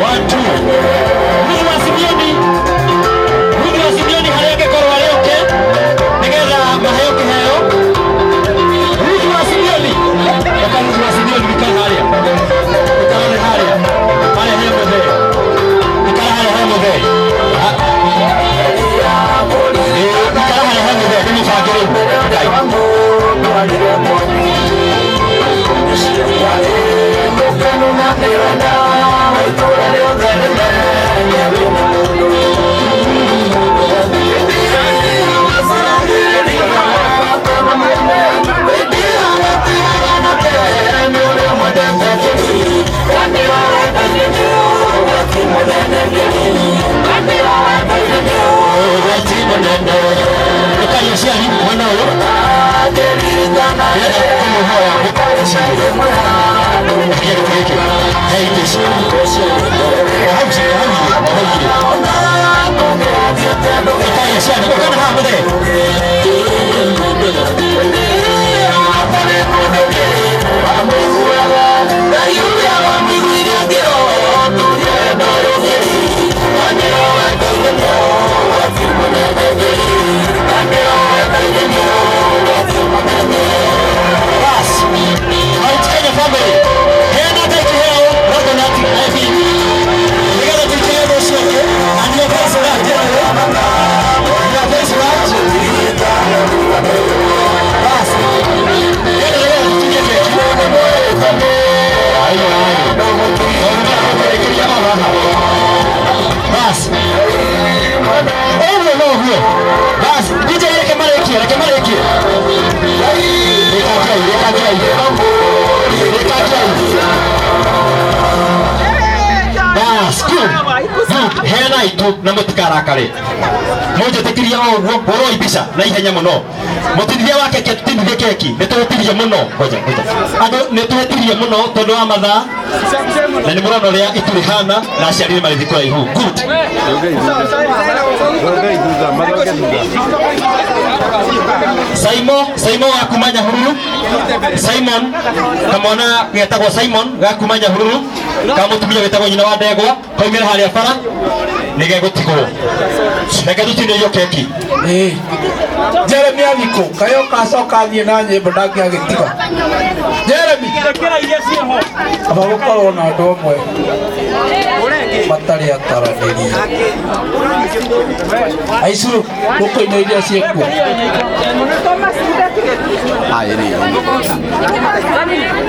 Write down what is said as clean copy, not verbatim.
One, two. Ruthu wa Simeoni, Ruthu wa Simeoni harĩa angĩkorwo arĩ oke nĩgetha maheo kĩheo. Ruthu wa Simeoni, oka Ruthu wa Simeoni, wikare harĩa, ikarane harĩa, harĩa he mũthee, ikara harĩa he mũthee. Ah. Ĩĩ, ikara harĩa he mũthee, nĩ mũbange rĩu. Ngai. Ũkari aciari mwena ũyũ ndĩrenda kũmũhoya gĩkĩ gĩkĩ he itĩ ici o hau cirĩ, o hau irĩ, o hau irĩ. Ũkari aciari, ũkana haha mũthee. Bas. Mount Kenya family. Heana ta kĩheo Rogonat IV. Nĩgetha tũikĩre ũndũ ũcio ũngĩ. And you are very smart, general. You are very smart. Bas. Nĩgetha tũturie keki. Aiyo, aiyo. Tondũ nĩarakũrĩkĩria o haha. Bas. Ũguo noguo. Bas, DJ reke marĩkie, reke marĩkie. Rĩkakiai, rĩkakiai. Rĩkakiai. Bas, good. Good. Heanai tu na mũtikarakare. Mũnjĩtĩkĩrie o ũguo, hũrwoi mbica na ihenya mũno. Mũtinithia wa keki atũtinithie keki, nĩ tũhĩtirie mũno. Ngoja, ngoja. Andũ nĩ tũhĩtirie mũno tondũ wa mathaa na nĩ mũrona ũrĩa itu rĩhana na aciari nĩ marĩthiĩ kũraihu. Good. Saimo, Saimo wa kuma Nyahururu. Simon, kamwana getagwo Simon ga kuma Nyahururu, ka mũtumia wĩtagwo nyina wa ndegwa, kaumĩra harĩa bara nĩ gegũtigwo. Reke tũtinĩrio keki. Ĩĩ. Jeremy Athikũ kayo kacoka athiĩ na nyĩmbo ndangĩagĩtiga. Jeremy aba gũkorwo na andũ amwe matarĩ ataranĩria. Aicuru gũkũina iria ciĩkuo.